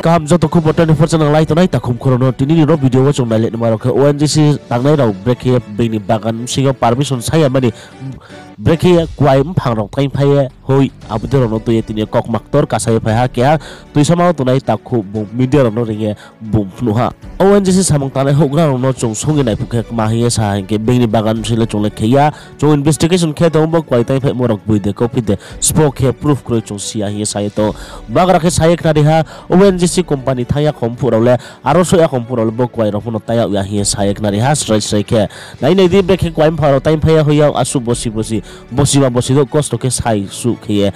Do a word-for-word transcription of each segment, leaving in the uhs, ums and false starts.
Kaham joto khubor twenty four channel nai tongnai takhum khorang no, tini ni ro video wo chung nailai nima rao khe O N G C tangnai rao brekhe ye being ni bagan bsing yo permission sa ya mani, brekhe ye kuai mphang rao taingphai ye hoi abo dei rao no tui ye tini yo kokma ktor kasa ye phai ha keha tuisama wo tongnai takhu bung media rao no reing ye bung phnuh ha. O N G C samung tangnai houhgra rao no chung song ye naiphuh khe kma hing ye sa ha hing khe, being ni bagan bsing le chung le khe ya, chung investigation khe tong bo kuai taingphaimo rao boi de kauphi de sbo khe proof kroi chung si ya hing ye sa ye tong. Bagra khe sa ye khnari ha, O N G C company thanng ya khong phuh rao le, aro soh ya khong phuh rao le bo kuai rao pho no tai yag ya hing ye sa ye khnari ha srai srai khe. Nai nai di, brekhe kuai mphang rao taingphai ye hoi ya, asuh bosi bosi, bosi ba bosi douh kosto khe sai suh khe ye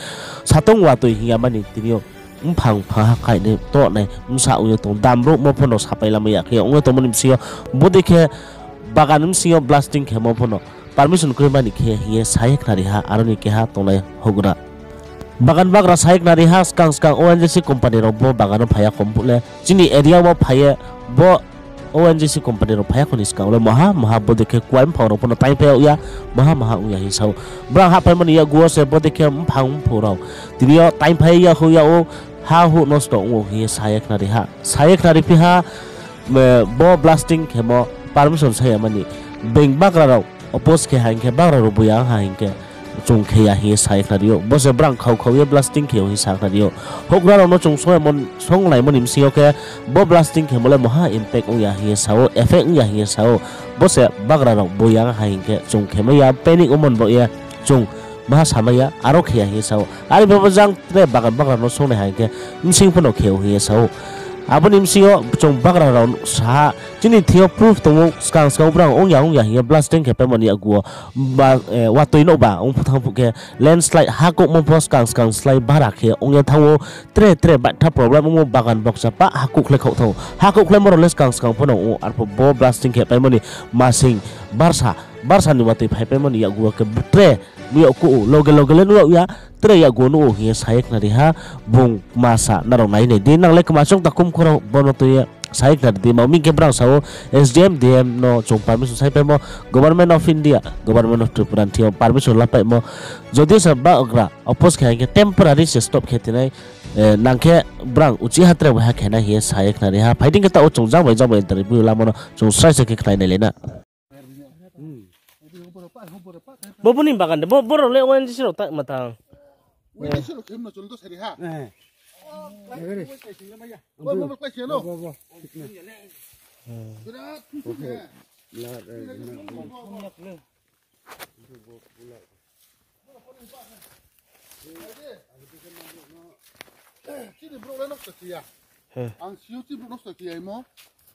satong watoi hing ya mani tini yo mphang pha ha kainai tohnai bsa ong ye tong, dam brouhmo pho no sapai lamai ya khe ong ye tongmo ni bsing yo bodei khe bagan bsing yo blasting khemo pho no permission kroi mani khe hing ye sa ye khnari ha aro ni keha tongnai houhgra. Bagan bagra sa ye khnari ha, skang skang O N G C company rao bo bagan no phai ya khong phuh le chini area wo phai ye bo O N G C company rao phai ya khong ni skang le maha maha bodei khe kuai mphang rao pho no taingphai yag ya, maha maha ong ya hing sa ou. Brang hahphaimo ni yakgu wo se bodei khe mphang mphuh rao tini yo taingphai ya houh ya ou, ha huh nosto ong ou hing ye sa ye khnari ha. Sa ye khnari phi ha, bo blasting khemo permission sa ya mani, being bagra rao oppose khe ha hing khe, bagra rao boi ya ha hing khe, chung khe ya hing ye sa ye khnari ou. Bo se brang khau khau ye blasting khe ou hing sa khnari ou. Houhgra rao no chung songlaimo ni bsing yo khe bo blasting khemo le maha impact ong ya hing ye sa ou, effect ong ya hing ye sa ou. Bo se bagra rao boi ya ha hing khe chung khe mai ya, panic ongmo ni baoh ye chung maha samai ya, aro khe ya hing ye sa ou. Are bo jang tre bagan bagra no songnai ha hing khe bsing pho no khe ou hing ye sa ou. Abo ni bsing yo chung bagra rao sa ha, chini thing yo proof tong ou, skang skang brang ong ya ong ya hing ye blasting khe paimo ni yakgu wo watoi nouhba ong phuh thanng phuh khe landslide, hakouhmo pho skang skang slái bara khe ong ye thanng ou. Tre tre baitha problem ong ou, bagan bokcha pah hakouhkhlai khaoh thanng ou. Hakouhkhlaimo rao le skang skang pho no ong ou, arphuh bo blasting khe paimo ni masing barsa, barsa ni watoi phaipaimo ni yakgu wo khe tre nuh yag kuh ou, loge loge le nuh yag ya, tre yakgu wo nuh ou hing ye sa ye khnari ha. Bung kma sa nrao nai nai di, nang le kma choung takhum khorang, bo no tui ye sa ye khnari di. Ma ong mi khe brang sa ou, S D M, D M no chung permission saipaimo, Government of India, Government of Tripura ni thing yo permission lapaimo. Jodi se bagra oppose khe hing khe temporary se stop khe tinai, nang khe brang uchih ha tre bai ha khe nai hing ye sa ye khnari ha. Phai di khe taoh wo chung jang bai jang bai interview lamo no chung srai srai khe khnai nailai na. Bo bini bagan de, bo, borao le O N G C rao ta ma tang. O N G C rao khe mno chol to sari ha. Bo, bo, bo, klai se no. Birat khusi ne. Chini brouh le nosto khe ya. Ang si ou chini brouh nosto khe ya imo.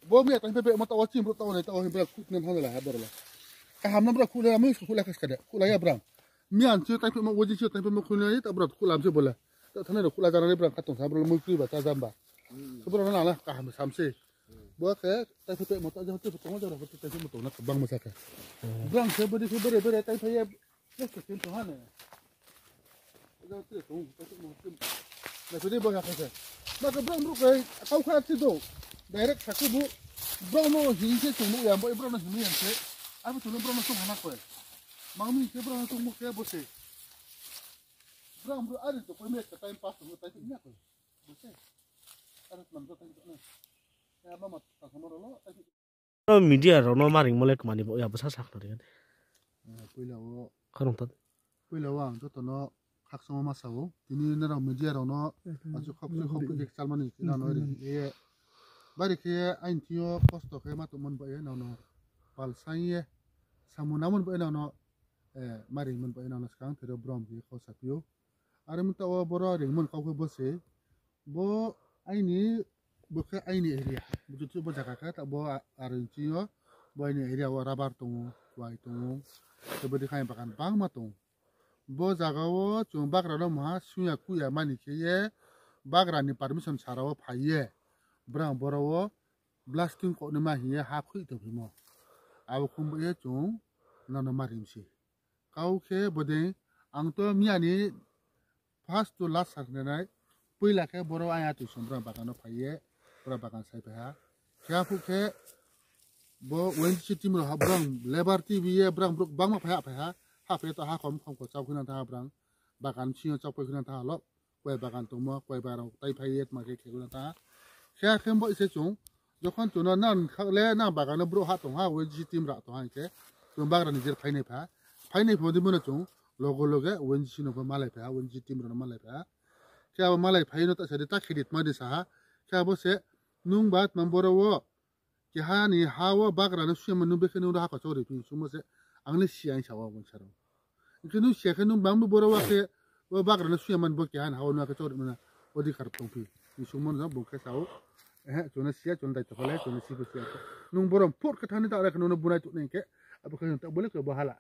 Bo miya tang phe phe mo taoh wo chini brouh taoh wo nai taoh wo hing brouh khuk ne thang la ha brouh le. Kaham no brouh khuk le, mui khuk le kha ska de, khuk la ya brang. Miya ang si ou tang phe mo, wo jing si ou tang phe mo khuk le, ta brouh khuk lam se bo le. Ta thani rao khuk la jana le brang kha tong sa brouh le mui kroi ba cha jam ba. So brouh no nang le kaham sam se. Bo khe tang phe phe mo taoh jang tang phe tong jang rao tang phe mo tong na kbang ma sa khe. Brang se bodi khe bere bere tang phe ye. Nai phi di bo ya khe se. Ma khe brang brouh khe kau kha si do. Direct sa khe bo. Brang no hing khe chung nuh ya, bo brang no hing ya khe. Abo chung no brang no chung hana khe. Mang mi khe brang no chung mo khe bo se. Brang brouh are to koi me khe time pass tong tai ya khe. Bo se. Are man to time to na. Ya mama ta khamar lo tai. Media rao no ma ringmo le kmani bo ya bsa sakhnari. Poila wo, khorang ta. Poila wo ang joto no khakchangmo ma sa ou. Tini nrao media rao no achu khakchang khakchang khe kchalmani khe nang no ri ye. Bari khe aini thing yo kosto khe ma tongmo ni baoh ye nang no pal saing ye. Samung nangmo ni baoh ye nang no, ma ringmo ni baoh ye nang no skang thero brom khe kau saphi ou. Are mta wo boro ringmo ni kau khe bo se. Bo aini, bo khe aini area. Bo chuchu bo jaga khe, ta bo a-, aro ni ching yo, bo aini area wo rubber tong ou, kuai tong ou. Tei bo dei khe bagan bangma tong ou. Bo jaga wo chung bagra no maha sung ya kuh ya mani khe ye, bagra ni permission sara wo phai ye, brang boro wo blasting kouh naima hing ye ha khuih tongphimo. Abo khum bo ye chung nang no ma rim se. Kau khe bodei, ang to miya ni first to last sakhnanai, poila khe boro aya tui song brang bagan no phai ye, brang bagan sai phai ha. Khe aphuh khe bo O N G C team rao ha brang labour T V ye brang brouh bangma phai ha phai ha, ha phai ye to ha khom khom kho chau khuinang tha ha brang, bagan bsing yo chau pai khuinang tha ha lo. Kuai bagan tongmo, kuai bagan rao tai phai ye tma khe khe khuinang tha ha. Khe akhe bo se chung, jokhon chung no nang kha le nang bagan no brouh ha tong ha, O N G C team rao tong ha hing khe, chung bagra ni jer phainai pha. Phainai pha di bo no chung logo loge O N G C no pho malai pha ha, O N G C team rao no malai pha ha. Khe abo malai phai no ta sa di ta khe di tma di sa ha. Khe abo se nung ba tma boro wo keha ni ha wo bagra no sung ya mani nung bekhe nung ro ha kho chori phi sungmo se ang le si ya hing sa wo bo sa rao. Hing khe nung si ya khe nung bang bo boro wo khe bo bagra no sung ya mani bo keha ni ha wo nung khe chori mano odhikar tong phi. Hing sungmo no bung khe sa ou, Ehe, chung no si ya, chung no daito kha le, chung no si pho si ya khe. Nung boro phut khe thani ta re khe nung no bunai tuh nai khe, abo khe ta bo le khe bo hala.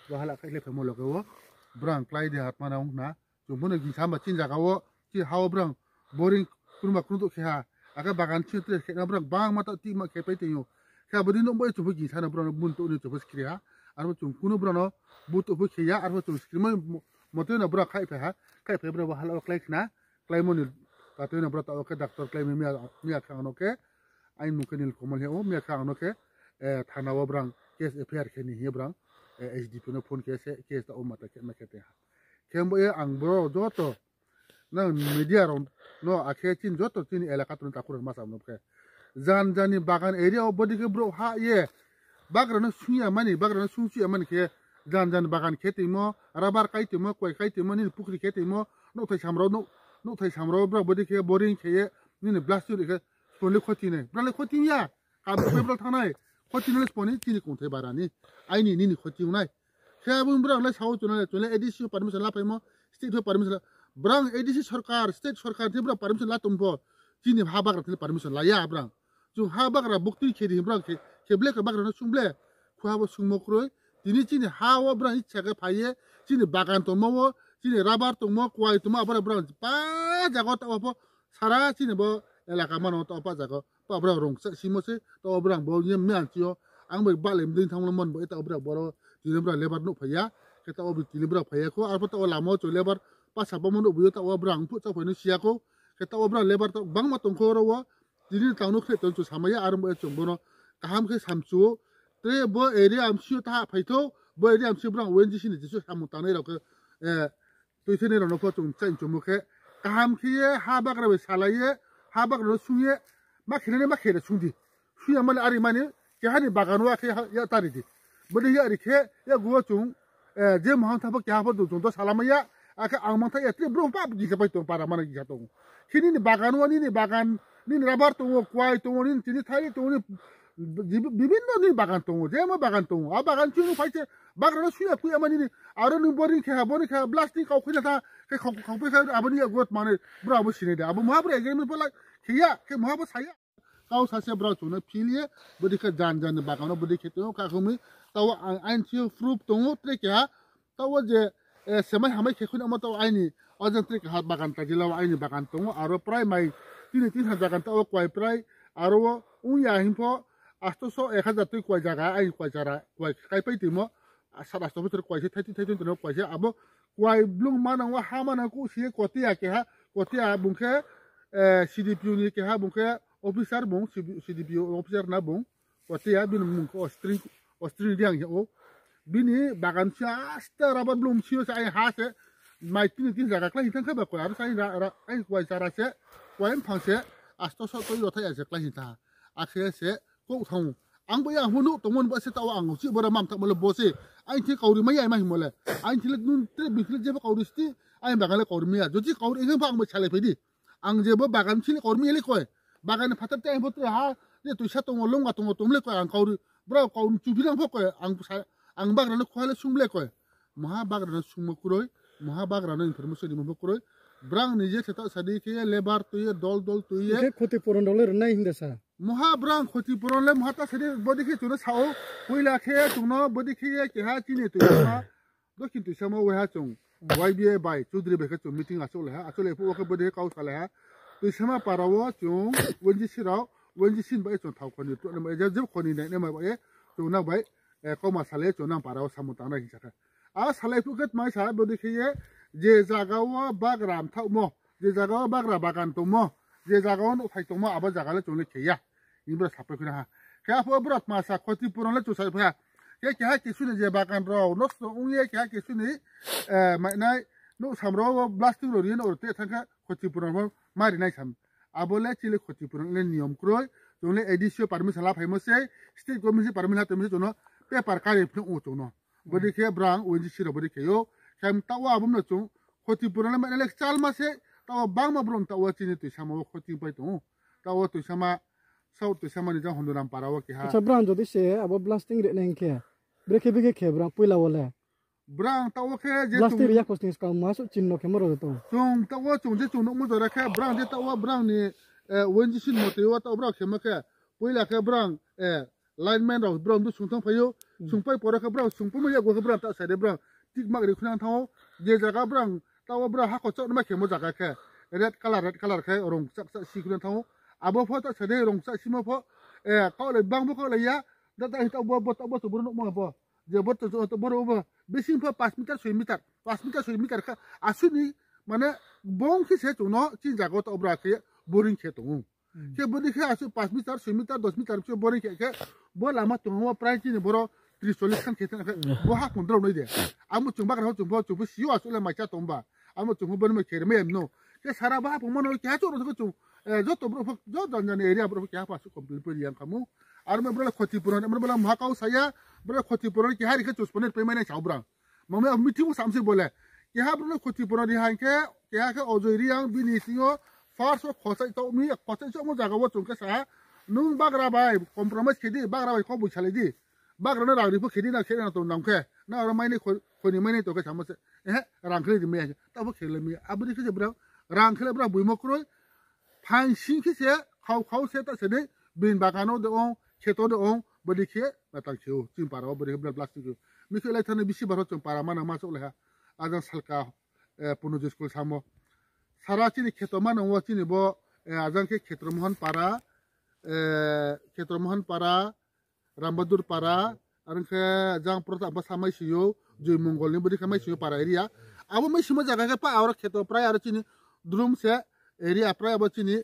Bo hala khe le khe mo loge wo. Brang klái di hatma nang na. Chung pho no gingsa ba chini zaga wo, chi ha wo brang boring krungba krungtuh khe ha. Akhe bagan chi tre khe na brang bangma ta tima khe pai tong ou. Khe abo di no bo chung pho gingsa na brang no bun tuh ni chung pho skri ha. Arpho chung kuno brang no bu tuh pho khe ya, arpho chung skri mo-, mote no brang khai phai ha. Khai phai brang bo hala wo klái khna. Kláimo ni katui no brao taoh wo khe doctor klái mi miya, miya khe ang no khe, aini mung khe Nilkamal hing ou, miya khe ang no khe, eh, thana wo brang case F I R khe ni hing ye brang, eh, S D P no phone khe se case taoh wo mata khe ma khe te ha. Khe bo ye ang boro joto nang media rao no akhe chini joto chini elaka tong ni takhu rao ma sa no khe. Jan jan ni bagan area wo bodi khe brouh ha ye bagra no sung ya mani, bagra no sung chu ya mani khe jan jan bagan khe tongmo, rubber kai tongmo, kuai kai tongmo, nini pukhri khe tongmo, nouhthai samrao, nouh-, nouhthai samrao brao bodi khe boring khe ye, nini blasting ri khe, sbo le khoti nai, brao le khoti ya, kabo khe brao thanng nai, khoti nai le sbo ni chini kongthai bara ni, aini nini khoti ong nai. Khe abo brao le sao chung le, chung le A D C permission la phaimo, state pho permission la, brao A D C sorkar, state sorkar the brao permission la tong pho, chini ha bagra the permission la ya brao. Chung ha bagra buktui khe di hing brao khe, khe ble khe bagra no sung ble. Khu ha bo sungmo kroi. Tini chini ha wo brao icha khe phai ye, chini bagan tongmo wo, chini rubber tongmo, kuai tongmo, abo brao pa jaga wo taoh wo pho, sara chini bo elaka mano taoh wo pa jaga wo, pa brao rung kchasimo se, taoh wo brao bo ye miyan chi yo, ang bai bahlai mdei thanng lo mon bo, taoh wo brao boro, tini brao labour nuh phai ya, khe taoh wo tini brao phai ya kho, arpho taoh wo lama wo chung labour, pa sa bo mo nuh bo yo taoh wo brao phuh chá phai no si ya kho, khe taoh wo brao labour taoh bangma tong kho ro wo, tini tang no khreh tong chung samai ya, aro bo chung bo no kaham khe samchu ou. Tre bo area amsi yo ta phai thou, bo area amsi brao O N G C ni jesuh samung tangnai rao khe, eh, tuithenai rao no pho chung chaih chumo khe, kaham khe ye ha bagra bai salai ye, ha bagra no sung ye, ma khe nai ma khe nai sung di. Sung ya mani ari mani, keha ni bagan wo khe ya tari di. Bo dei ya ri khe, yagu wo chung, eh, je mohang tha pho keha pho chung to salamai ya, akhe ang mangtha ya, tre brouh pap gisa pai tong, para mano gisa tong. Khe nini bagan wo, nini bagan, nini rubber tong ou, kuai tong ou, nini chini thaili tong ou, nini bibinno nini bagan tong ou, jemo bagan tong ou. A bagan chini phai se, bagra no sung ya khui ya mani ni, aro ni boring khe ha, boring khe ha, blasting kau khui na tha, khe khau, khau pai kha, abo ni yagu wo tma nai, brao abo sinai de. Abo moha brao agreement pho la, khe ya, khe moha bo sa ya. Kau sa se brao chung no phil ye, bo dei khe jan jan ni bagan no bo dei khe tong ou, kha khe mi, taoh wo ang aini thing yo proof tong ou, tre keha, taoh wo je, eh, semai hamai khe khui namo taoh wo aini, o jan tre keha bagan kajila wo aini bagan tong ou, aro prai mai, tini tin ha bagan taoh wo kuai prai, aro wo ong ya hing pho, astoso ek hajar tui kuai zaga, aini kuai chara, kuai kaipai timo, sat asto bochor kuai se, thai tin thai tin tong ou kuai se, abo kuai blung manang wo ha manang kouh si ye kotiya keha, kotiya bung khe, eh, C D P O ni keha bung khe officer bung, C D P O officer na bung, kotiya bini mung khe Ostring, Ostring Reang hing ou. Bini bagan si aste rubber blung si yo se ai ha se, mai tini tin zaga klái hing thanng khe ba kuai, aro sa ai ra, ra, ai kuai chara se, kuai mphang se, astoso toi rothai ya se klái hing tha. Akhe se, kouh thanng ou. Ang bo ya ang pho nuh tongmo ni bo se taoh wo ang uchih bora mam thanngmo le bo se. Aini thing kauri mai ya ma hingmo le. Aini thing le nung tre bini thing le jebo kauri sti, aini bagan le kauri mai ya. Jodi kauri hing pho ang bai salai phai di. Ang je bo bagan thing le kauri mai ya le koi. Bagan ni phatar te aini pho tre ha, je tuisa tong ou, longga tong ou, tong le koi ang kauri. Brao kauri chubinang pho koi, ang sa-, ang bagra no khuha le sung le koi. Moha bagra no sungmo kroi, moha bagra no information rimo pho kroi. Brao ni je se ta sa di khe ye, labour tui ye, dol dol tui ye. Khe khoti puron rao le rinai hing de sa. Moha brao khoti puron le moha ta sa di, bo dei khe chung no sa ou. Poila khe chung no bo dei khe ye keha chini tuisama, Dokhin tuisama waiha chung Y B A bai Chaudhary bai khe chung meeting achouhlai ha, achouhlai phuh wo khe bo dei khe kau salai ha. Tuisama para wo chung O N G C rao, O N G C ni bai ye chung thao khoni tuh nama ye, jebo khoni nai nama bai ye, chung nang bai, eh, kauma salai ye chung nang para wo samung tangnai hing sa khe. A salai phuh khe tma sa, bo dei khe ye, je zaga wo bagra mthaohmo, je zaga wo bagra bagan tongmo, je zaga wo nouhthai tongmo, abo zaga le chung le khe ya. Hing bro sapai khna ha. Khe aphuh bro tma sa khoti puron le chung sapai ha. Khe keha kisu ni je bagan rao nosto ong ye keha kisu ni, eh, mainai nouh samrao wo blasting rao ri ye nouh rao te thanng khe khoti puron bo ma ri nai sam. Abo le chini le khoti puron le niyom kroi. Chung le A D C o permission la phaimo se, state government se permission la tongmo se chung no paper kari phnuh ou chung no. Bodei khe brang O N G C rao bodei khe ou. Khe taoh wo abo no chung khoti puron le mai le kchalma se, taoh wo bangma brouh taoh wo chini Toisama wo khoti pai tong ou. Taoh wo Toisama, South Toisama ni jang Honduram para wo keha. Acha, brang jodi se abo blasting ri nai hing khe, brekhe brekhe khe brang poila wo le. Brang taoh wo khe je blasting chung ri ya khosning skang ma suh chini no khe moro tong. Chung taoh wo chung je chung nuhmo jora khe brang je taoh wo brang ni, eh, O N G C ni motoi wo taoh brang khemo khe, poila khe brang, eh, lineman rao brang du sungthang phai ou. Sungpai poro khe brang sungpaimo yago khe brang taoh sa de brang tik mak ri khunang thanng ou. Je zaga brang taoh wo brang hakhor chouh nima khemo zaga khe red colour, red colour khe rong kchak kchak si khunang thanng ou. Abo pho taoh sa de rong kchak simo pho, eh, kaohlai bang bo kaohlai ya, da da taoh bo, bo taoh bo chung boro nuhmo bo. Je bo to, to boro bo, bising pho পাঁচ meter, ছয় meter, পাঁচ meter, ছয় meter kha, asuh ni, mane, bong khe se chung no chini zaga wo taoh bra khe boring khe tong ou. Khe bodei khe asuh পাঁচ meter, ছয় meter, দশ meter khe boring khe khe, bo lama tong wo prai chini boro ত্রিশ চল্লিশ khan khe tong khe, bo haphung drao nai de. Amo chung bagra ho chung pho, chung pho si ou asuh le mai cha tong ba. Amo chung pho boni mai khe ri mai ya no. Khe sara bo haphung mano keha chouh rao khe chung, eh, joto brouh pho, joto jani area brouh pho keha pho asuh complain pho ri yang khamu. Aro mai brouh le khoti puron, aro mai brouh le muha kau sa ya, brouh le khoti puron keha ri khe chung spone pai mai nai sa ou brang. Mangmi abo meeting wo sam se bo le. Keha brouh no khoti puron ri hing khe, keha khe Ojoi Reang bini sing yo first wo khochai chouh mi, khochai chouh mo zaga wo chung khe sa ha, nung bagra bai compromise khe di, bagra bai kau boi salai di. Bagra no rang ri pho khe di na khe na tong nang khe. Na aro mai nai kho-, khoni mai nai tong khe samo se. Ehe, rang khe le ri mai ya khe. Taoh pho khe le mai ya. Abo dei khe se brang, rang khe le brang boimo kroi. Phaing sing khe se, khau khau se ta se dei, bini bagan wo de ong, kheto de ong, bodei khe, na tang khe ou, chini para wo bodei khe brang blasting khe ou. Mi khe lai thani bisi bar wo chung para manang ma chouh lai ha. Ajang salka, eh, Punuji school samo. Sara chini kheto manang wo chini bo, eh, ajang khe Khetromohon para, eh, Khetromohon para, Rambadur para, aro khe jang prota ba sa mai si ou, Joymongol ni bodei khe mai si ou para area. Abo mai simo zaga khe pa aro kheto prai aro chini drum se area prai abo chini,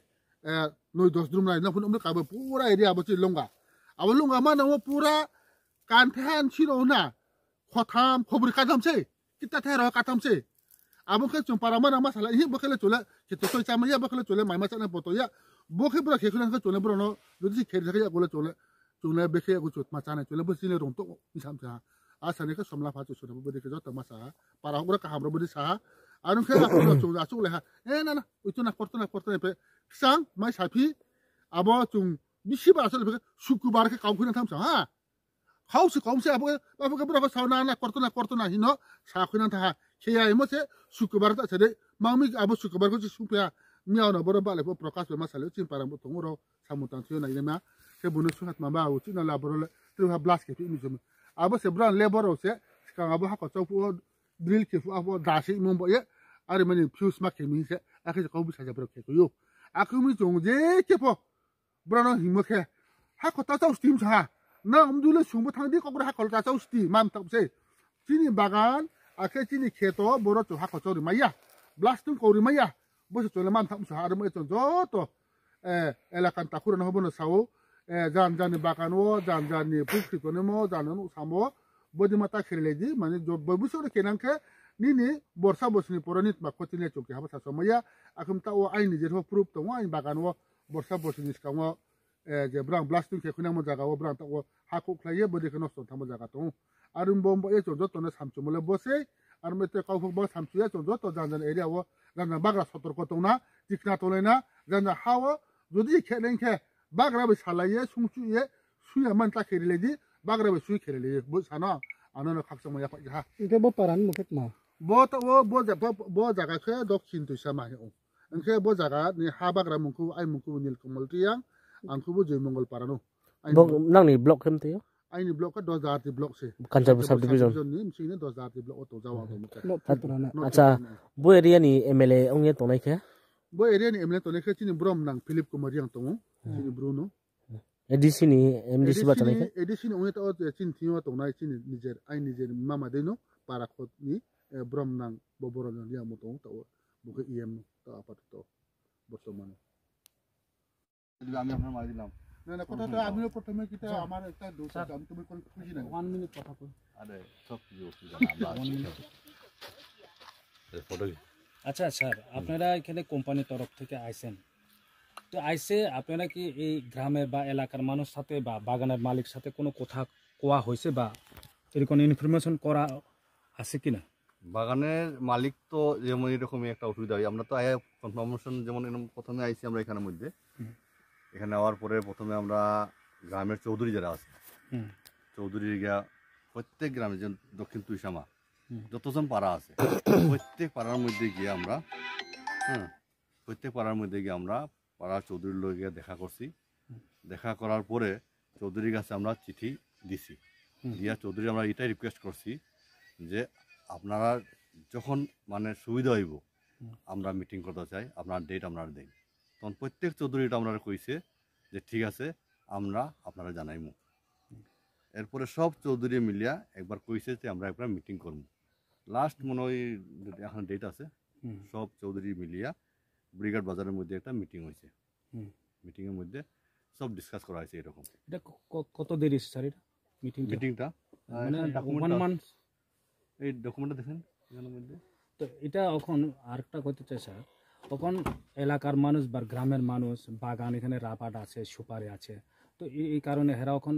eh, noi dos drum nai, na phun umri kabo pura area abo chini longga. Abo longga manang wo pura kanthan si rao na, khotham, khobri katham se. Kita the ro katham se. Abo khe chung para manang ma salai, hi bo khe le chung le, kheto soi chama ya, bo khe le chung le mai ma chana poto ya. Bo khe brouh khe khunang khe chung le brouh no, jodi se khe ri khe ya bo le chung le, chung le bekhe ya bo chung ma chana chung le bo chini rong to ni sam cha. Asa ni khe somla pha chung sura bo dei khe joto ma sa ha. Para hok brouh kaham ro bo dei sa ha. Aro khe abo chung achuk le ha. E na na, oi to na, kor to na, kor to na pe. Ksang, mai sa phi. Abo chung bisi ba asal pe, Sukubar khe kau khunang tham sa ha. Khau se kom se abo, abo khe brouh khe sao na na kortona kortona hino sa khuinang tha ha. Khe ya imo se Sukubar ta se dei. Mangmi abo Sukubar khe se sungphi ha. Miya no boro bale pho Prakash bai ma sale chini para bo tong ro samung tang thio nai ma. Khe bung no sungha tma ba o chini la boro le tru ha blast khe phi mi se. Abo se brouh labour rao se skang abo hakhor chau phuh wo drill khe phuh abo da se imo bo ye. Are mani fuse ma khe mi se. Akhe se kau bsa ja brouh khe khe ou. Akhe mi chung je khe pho Brouh no hingmo khe, hakhor ta chau sti sa ha. Na mdu le sungbo thanng di, kokro hakhor ta chau sti, mam thak se. Chini bagan, akhe chini kheto, boro chung hakhor chau ri mai ya. Blasting kau ri mai ya. Bo se chung le mam thak sa ha, aro mo chung joto, eh, elaka ni takhu rao no bo no sa ou, eh, jan jan ni bagan wo, jan jan ni pukhri tongnai mo, jan jan no samo, bodei ma ta khe ri lai di, mane jo-, bo buso ro khe nang khe, nini borsa bosi ni poro ni tma khoti le chung khe habo sa so mai ya, akhe mta wo aini je pho proof tong ou, aini bagan wo, borsa bosi ni skang wo, eh, je brang blasting khe khuinangmo zaga wo brang taoh wo hakhouh khlai ye bodei khe nosto thanngmo zaga tong ou. Are bo bo ye chung joto no samchumo le bo sei, are bo te kauphuk bo samchu ye chung joto jan jan area wo, jan jan bagra sotorko tong na, tikna tonglai na, jan jan ha wo, jodi khe nai khe, bagra bai salai ye, sungchu ye, suya man ta khe ri lai di, bagra bai sui khe ri lai ye, bo sa no, ano no khakchangmo yaphaih ha. Hing khe bo para ni mung khe tma? Bo taoh wo, bo ja-, bo, bo zaga khe Dokchin Toisa ma hing ou. Hing khe bo zaga ni ha bagra mung khe, ai mung khe Nilkamal Reang, ang khe bo Joymongol para no. Ai bo mung nang ni block khe mtui ou? Aini block khe Dosda R T block se. Kanchanpur subdivision ni bsing ni Dosda R T block wo tong ja wa tong khe. Acha, bo area ni M L A ong ye tongnai khe? Bo area ni M L A tongnai khe chini brom nang Philip Kumar Reang tong ou. Chini bru no. A D C ni, M D C ba tongnai khe? A D C ni ong ye taoh wo chini thing yo tongnai chini nijer, aini nijer mama dei no para khot ni, eh, brom nang bo boro no Reang mo tong ou taoh wo. Bo khe E M no, taoh apatoto, bortoman. আমি আপনার মারি দিলাম। না, না, কথা তো আমিও প্রথমে কিতা আমার একটা দোষ আছে, আমি তো কোনো খুঁজি নাই। One minute কথা কই। আরে, সব কিছু অসুবিধা না, আমরা আছি। One minute। এই ফটো কি? আচ্ছা, স্যার, আপনারা এখানে কোম্পানির তরফ থেকে আইছেন, তো আইসে আপনারা কি এই গ্রামের বা এলাকার মানুষ সাথে বা বাগানের মালিক সাথে কোনো কথা কোয়া হয়েছে বা এরকম ইনফরমেশন করা আছে কিনা? বাগানের মালিক তো যেমন এরকমই একটা অসুবিধা হয়। আমরা তো আয়া কনফার্মেশন, যেমন এরকম প্রথমে আইছি আমরা এখানের মধ্যে। হুম। এখানে আওয়ার পরে প্রথমে আমরা গ্রামের চৌধুরী যারা আছে, হুম। চৌধুরী গিয়া প্রত্যেক গ্রামে, যে দক্ষিণ তুইশামা হুম। যতজন পাড়া আছে, প্রত্যেক পাড়ার মধ্যে গিয়ে আমরা, হ্যাঁ, প্রত্যেক পাড়ার মধ্যে গিয়ে আমরা পাড়ার চৌধুরীর লগে দেখা করছি। হুম। দেখা করার পরে চৌধুরীর কাছে আমরা চিঠি দিছি। হুম। দিয়া চৌধুরী আমরা এটাই রিকোয়েস্ট করছি যে আপনারা যখন মানে সুবিধা হইব, হুম। আমরা মিটিং করতে চাই, আপনার ডেট আপনারা দেন। তখন প্রত্যেক চৌধুরী এটা আমরা কইছে যে ঠিক আছে, আমরা আপনারা জানাইমু। হুম। এরপরে সব চৌধুরী মিলিয়া একবার কইছে যে আমরা একবার মিটিং করবো। লাস্ট মনে হয় এখন ডেট আছে, হুম। সব চৌধুরী মিলিয়া ব্রিগেড বাজারের মধ্যে একটা মিটিং হয়েছে। হুম। মিটিং এর মধ্যে সব ডিসকাস করা হয়েছে এরকম। এটা ক- ক- কত দেরি স্যার এটা মিটিংটা? মিটিংটা, আহ, মানে এখানে ডকুমেন্ট ওয়ান আছে। মান্থ? এই ডকুমেন্টটা দেখেন এখানের মধ্যে। তো এটা এখন আরেকটা করতে চাই স্যার, এখন এলাকার মানুষ বা গ্রামের মানুষ বাগান, এখানে রাবার আছে, সুপারি আছে, তো এই এই কারণে হেরা এখন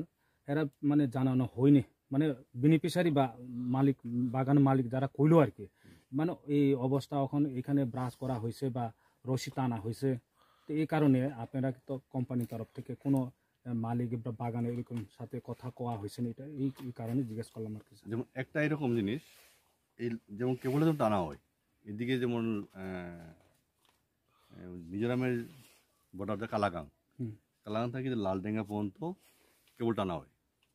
হেরা মানে জানানো হয়নি, মানে বেনিফিশিয়ারি বা মালিক, বাগান মালিক যারা কইলো আর কি, মানে এই অবস্থা এখন এখানে ব্রাশ করা হয়েছে বা রশি টানা হয়েছে, তো এই কারণে আপনারা তো কোম্পানির তরফ থেকে কোনো আহ, মালিক বা বাগানে এরকম সাথে কথা কওয়া হয়েছে না, এটা এই এই কারণে জিজ্ঞেস করলাম আর কি স্যার। যেমন একটা এরকম জিনিস, এই যেমন কেবল যখন টানা হয়, এদিকে যেমন আহ, আহ, মিজোরামের বর্ডার কালাগাং, হুম। কালাগাং থেকে কিন্তু লালডেঙ্গা পর্যন্ত কেবল টানা হয়।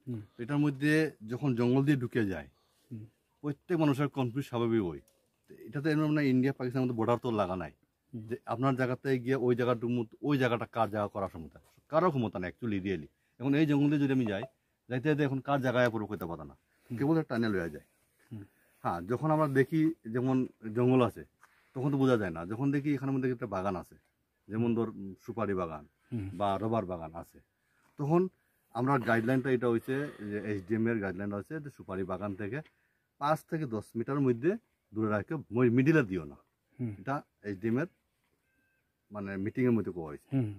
হুম। তো এটার মধ্যে যখন জঙ্গল দিয়ে ঢুকে যায়, হুম। প্রত্যেক মানুষের কনফিউজ স্বাভাবিক হয়। তো এটা তো এমন না ইন্ডিয়া পাকিস্তানের মধ্যে বর্ডার তো লাগা নাই, হুম। যে আপনার জায়গাতে গিয়ে ওই জায়গা ঢুকবো, ওই জায়গাটা কার জায়গা করার ক্ষমতা, কারো ক্ষমতা না অ্যাকচুয়ালি রিয়েলি। এখন এই জঙ্গল দিয়ে যদি আমি যাই, যাইতে যাইতে এখন কার জায়গায় পড়বো কইতে পারতাম না, হুম। কেবল একটা টানেল হয়ে যায়। হুম। হ্যাঁ, যখন আমরা দেখি যেমন জঙ্গল আছে, তখন তো বোঝা যায় না। যখন দেখি এখানের মধ্যে একটা বাগান আছে, যেমন ধর উম, সুপারি বাগান হুম। বা রবার বাগান আছে, তখন আমরা গাইডলাইনটা এটা হইছে যে এসডিএম এর গাইডলাইনটা হচ্ছে যে সুপারি বাগান থেকে পাঁচ থেকে দশ মিটার মধ্যে দূরে রাখে, মিডিলে দিও না। হুম। এটা এসডিএম এর মানে মিটিং এর মধ্যে কওয়া হয়েছে। হুম।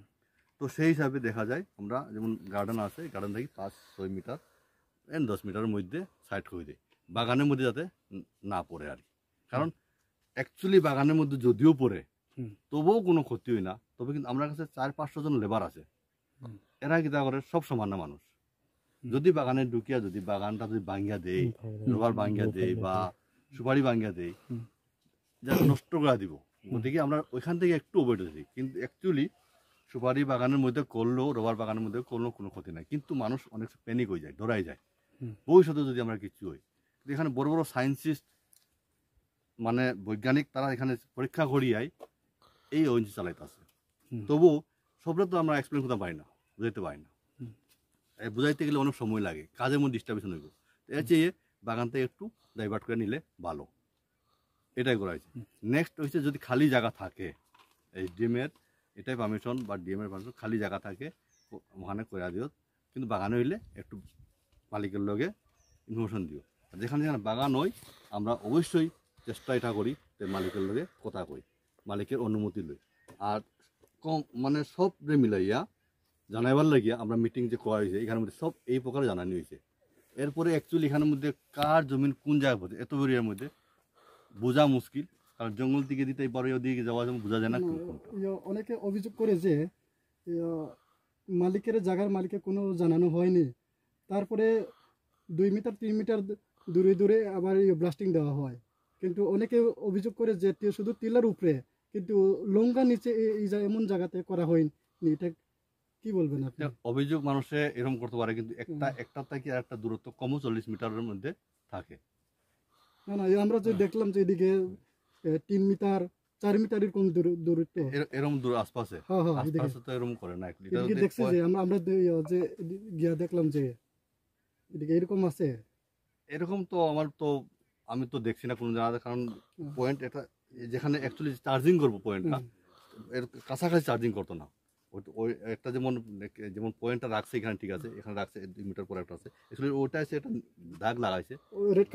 তো সেই হিসাবে দেখা যায় আমরা যেমন গার্ডেন আছে, গার্ডেন থেকে পাঁচ ছয় মিটার এন দশ মিটারের মধ্যে সাইড করে দেয়, বাগানের মধ্যে যাতে ন- না পড়ে আর কি। কারণ অ্যাকচুয়ালি বাগানের মধ্যে যদিও পড়ে, হুম। তবুও কোনো ক্ষতি হয় না। তবে কিন্তু আমার কাছে চার পাঁচশো জন লেবার আছে, হুম। এরা কিতা করে, সব সমান না মানুষ। হুম। যদি বাগানে ঢুকিয়া যদি বাগানটা যদি ভাঙ্গিয়া দেয়, হুম, ভাঙ্গিয়া দেয়। রবার ভাঙ্গিয়া দেয় বা সুপারি ভাঙ্গিয়া দেয়, হুম। যা নষ্ট করে দিব। হুম। গতিকে আমরা ওইখান থেকে একটু অ্যাভয়েড করি, কিন্তু অ্যাকচুয়ালি সুপারি বাগানের মধ্যে করলেও, রবার বাগানের মধ্যে করলেও কোনো ক্ষতি নাই, কিন্তু মানুষ অনেক প্যানিক হয়ে যায়, ডরাই যায়। হুম। ভবিষ্যতে যদি আমরা কিছু হই, কিন্তু এখানে বড় বড় সায়েন্টিস্ট মানে বৈজ্ঞানিক তারা এখানে পরীক্ষা করিয়াই এই ওএনজি চালাইতে আছে। হুম। তবু সবরে তো আমরা এক্সপ্লেন করতে পারি না, বুঝাইতে পারি না। হুম। এই বুঝাইতে গেলে অনেক সময় লাগে, কাজের মধ্যে ডিস্টারবেশন হইব। এর চেয়ে বাগানটা একটু ডাইভার্ট করে নিলে ভালো, এটাই করা হয়েছে। হুম। নেক্সট হচ্ছে যদি খালি জায়গা থাকে, এসডিএম এর এটাই পারমিশন বা ডিএম এর পারমিশন, খালি জায়গা থাকে ও-, ওখানে করে দিও, কিন্তু বাগানে হইলে একটু মালিকের লগে ইনফরমেশন দিও। আর যেখানে যেখানে বাগান হয়, আমরা অবশ্যই চেষ্টা এটা করি যে মালিকের লগে কথা কই, মালিকের অনুমতি লই। আর কম মানে সবরে মিলাইয়া জানাইবার লাগিয়া আমরা মিটিং যে করা হয়েছে, এখানের মধ্যে সব এই প্রকারে জানানি হয়েছে। এরপরে অ্যাকচুয়ালি এখানের মধ্যে কার জমিন কোন জায়গায় পড়ছে, এত এরিয়ার মধ্যে বোঝা মুশকিল, কারণ জঙ্গল থেকে দিতে পারো, ওদিকে যাওয়া যাবে, বোঝা যায় না কোন কোনটা। ইয়ে, অনেকে অভিযোগ করে যে, ইয়ে, মালিকের, জায়গার মালিকের কোনো জানানো হয়নি, তারপরে দুই মিটার তিন মিটার দূরে দূরে আবার ইয়ে ব্লাস্টিং দেওয়া হয়। কিন্তু অনেকে অভিযোগ করে যে তি- শুধু টিলার উপরে, কিন্তু লুঙ্গা নিচে এ- এই জা- এমন জায়গাতে করা হয়নি। এটা কি বলবেন আপনি? এটা অভিযোগ মানুষে এরকম করতে পারে, কিন্তু একটা, হুম। একটা থাকি আর একটা দূরত্ব কমও চল্লিশ মিটারের মধ্যে থাকে। না, না, এই আমরা যে হ্যাঁ। দেখলাম যে এদিকে, এ, তিন মিটার, চার মিটার এরকম দূর-, দূরত্ব। এর-, এরকম দূর আশপাশে? হ্যাঁ, হ্যাঁ, এদিকে। আশপাশে তো এরকম করে না। এটা এদিকে যদি দেখছি পয়- যে আমরা, আমরা দে-, ইয়ে, যে গিয়া দেখলাম যে এদিকে এরকম আছে। এরকম তো আমার তো, আমি তো দেখছি না কোনো জায়গাতে, কারণ হুম। পয়েন্ট একটা, যেখানে অ্যাকচুয়ালি চার্জিং করবো পয়েন্টটা, হুম। এর কাছাকাছি চার্জিং করতো না। ওই, ওই একটা যেমন, যেমন পয়েন্টটা রাখছে এখানে, ঠিক আছে, এখানে রাখছে, দুই মিটার পরে একটা আছে, অ্যাকচুয়ালি ওটা আছে, একটা দাগ লাগাইছে, রেড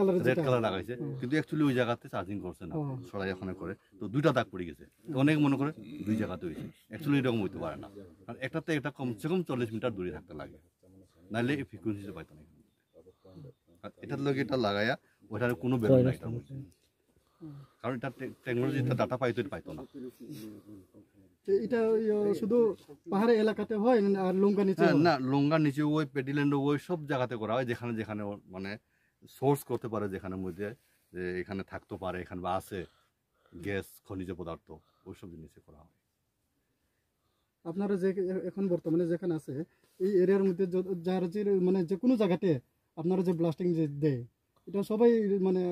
কালার লাগাইছে, কিন্তু অ্যাকচুয়ালি ওই জায়গাতে চার্জিং করছে না, সরাই ওখানে করে, তো দুইটা দাগ পড়ে গেছে। তো অনেকে মনে করে দুই জায়গাতে হয়েছে, অ্যাকচুয়ালি এরকম হইতে পারে না। কারণ একটাতে একটা কমসে কম চল্লিশ মিটার দূরে থাকতে লাগে, নাইলে এই ফ্রিকোয়েন্সি পাইতো না। আর এটার লগে এটা লাগাইয়া ওটার কোনো ভ্যালু নাই এটার মধ্যে। কারণ এটা টেকনোলজি, এটা ডাটা পাইতো, এটা পাইতো না। তো এটা ওই, আহ, শুধু পাহাড়ি এলাকাতে হয় না, আর লুঙ্গা নিচে হ্যাঁ, হয়? না, লুঙ্গা নিচে ওই, প্যাডিল্যান্ড ওই সব জায়গাতে করা হয়, যেখানে যেখানে ওর মানে সোর্স করতে পারে, যেখানে মধ্যে যে এখানে থাকতে পারে, এখানে বা আছে গ্যাস, খনিজ পদার্থ, ওইসব জিনিসে করা হয়। আপনারা যে এ-, এখন বর্তমানে যেখানে আছে, এই এরিয়ার মধ্যে য-, যার যে মানে যে কোনো জায়গাতে আপনারা যে ব্লাস্টিং যে দেয়, এটা সবাই মানে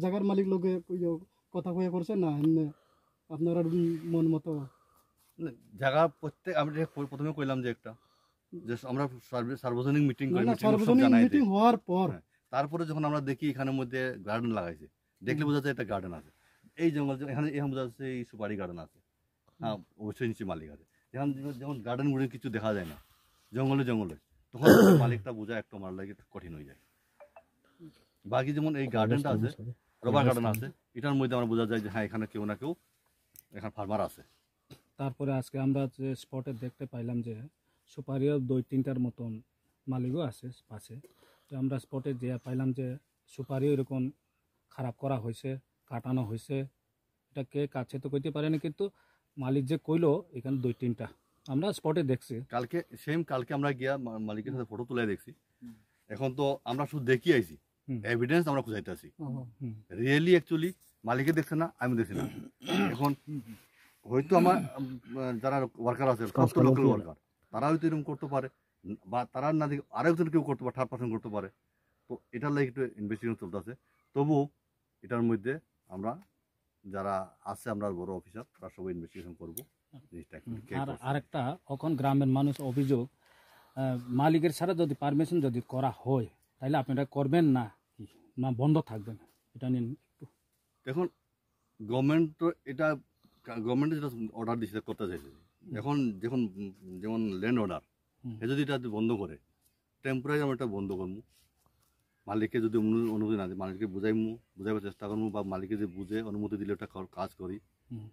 জায়গার মালিক লগে ইয়ে কথা হয়ে করছে না এমনি আপনারা মন মতো? না, জায়গা প্রত্যেক, আমি যে প-, প্রথমে কইলাম যে একটা, যে আমরা সার্ব-, সার্বজনীন মিটিং না, করি, না, মিটিং সব সার্বজনীন জানাই মিটিং দেই। হওয়ার পর। হ্যাঁ, তারপরে যখন আমরা দেখি এখানের মধ্যে গার্ডেন লাগাইছে, দেখলে হুম। বোঝা যায় একটা গার্ডেন আছে। এই জঙ্গল, এখানে, এখানে বোঝা যাচ্ছে এই সুপারি গার্ডেন আছে। হ্যাঁ, অবশ্যই নিচে মালিক আছে। যেমন, যেমন গার্ডেন গুলো কিছু দেখা যায় না, জঙ্গলে জঙ্গলে, তখন মালিকটা বোঝা একটু আমার লাগে একটু কঠিন হয়ে যায়। বাকি যেমন এই গার্ডেনটা আছে, রবার গার্ডেন আছে, এটার মধ্যে আমরা বোঝা যায় যে হ্যাঁ, এখানে কেউ না কেউ এখানে ফার্মার আছে। তারপরে আজকে আমরা যে স্পটে দেখতে পাইলাম যে সুপারিও দুই তিনটার মতন মালিকও আছে পাশে। তো আমরা স্পটে যে পাইলাম যে সুপারিও এরকম খারাপ করা হয়েছে, কাটানো হয়েছে। এটা কে কাটছে তো কইতে পারে না, কিন্তু মালিক যে কইলো এখানে দুই তিনটা আমরা স্পটে দেখছি। কালকে, সেম কালকে আমরা গিয়া মা-, মালিকের সাথে ফটো তুলে দেখছি। এখন তো আমরা শুধু দেখি আইছি, হুম। এভিডেন্স আমরা খুঁজাইতে আছি। হুম। রিয়েলি অ্যাকচুয়ালি মালিকে দেখছে না, আমি দেখছি না। এখন হয়তো আমার, উম, যারা ওয়ার্কার আছে, সব তো লোকাল ওয়ার্কার, তারা হয়তো এরকম করতে পারে, বা তারা না দেখে আরেকজন কেউ করতে পারে, থার্ড পার্সন করতে পারে। তো এটার লাগি একটু ইনভেস্টিগেশন চলতেছে। তবুও এটার মধ্যে আমরা যারা আছে, আমরা বড় অফিসার, তারা সবাই ইনভেস্টিগেশন করবো জিনিসটা actually হুম, কে আর করছে। আরেকটা, এখন গ্রামের মানুষ অভিযোগ, আহ, মালিকের সাথে যদি পারমিশন যদি করা হয়, তাহলে আপনারা করবেন না কি, না বন্ধ থাকবেন? এটা নিয়ে একটু। এখন গভর্নমেন্ট তো এটা, গভর্নমেন্ট যেটা অর্ডার দিছে, করতে চাইছে। এখন যখন, যেমন ল্যান্ড অর্ডার, হুম। এ যদি এটা বন্ধ করে, টেম্পোরারি আমরা এটা বন্ধ করবো। মালিককে যদি অনু-, অনুমতি না দেয়, মালিককে বুঝাইমু, বুঝাইবার চেষ্টা করবো, বা মালিকে যে বুঝে অনুমতি দিলে ওটা কর-, কাজ করি। হুম।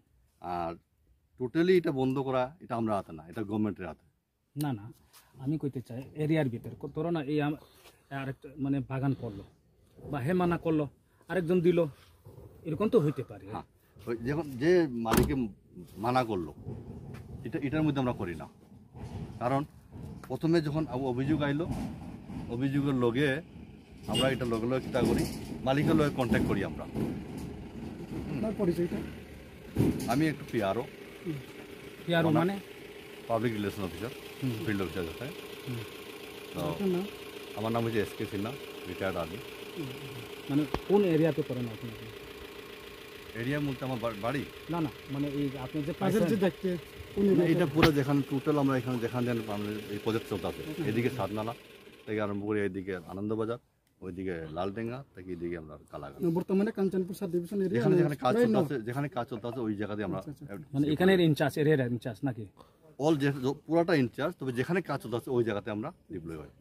আর টোটালি এটা বন্ধ করা, এটা আমরা হাতে না, এটা গভর্নমেন্টের হাতে। না, না, আমি কইতে চাই, এরিয়ার ভিতরে ক-, ধরো না, এই আম-, আরেকটা মানে বাগান করলো, বা হে মানা করলো, আরেকজন দিল, এরকম তো হইতে পারে। হ্যাঁ, ওই যখন যে মালিকে মানা করলো, এটা, এটার মধ্যে আমরা করি না। কারণ প্রথমে যখন অ-, অভিযোগ আইলো, অভিযোগের লগে আমরা এটা লগে লগে কিতা করি, মালিকের লগে কন্ট্যাক্ট করি আমরা। আপনার পরিচয়টা? আমি একটু পিআরও। পিআরও আমার নাম মানে? পাবলিক রিলেশন অফিসার, হুম। ফিল্ড অফিসার যেটা। হুম। তো আপনার নাম? আমার নাম হচ্ছে S K Sinha, retired army. হুম। মানে কোন এরিয়াতে করেন আপনি? এরিয়া বলতে আমার বা-, বাড়ি? না, না, মানে এই আপনি যে কাজের যে পাইছেন? দায়িত্বে কোন না, এরিয়াতে? এটা পুরো যেখানে টোটাল আমরা এখানে যেখানে যেন আমরা এই প্রজেক্ট চলতেছে, হুম। এদিকে সাতনালা থেকে আরম্ভ করে এদিকে আনন্দবাজার, ওইদিকে লালডেঙ্গা, থেকে এদিকে আমরা কালাগান। না, বর্তমানে কাঞ্চনপুর সাব ডিভিশন এরিয়া যেখানে না, যেখানে কাজ right চলতে now? আছে, যেখানে কাজ চলতে আছে, ওই জায়গাতে আমরা আচ্ছা, আচ্ছা। মানে এখানের ইনচার্জ, এরিয়ার ইনচার্জ নাকি? অল যে, যে পুরাটা ইনচার্জ, তবে যেখানে কাজ চলতে আছে, ওই জায়গাতে আমরা ডিপ্লয় হয়।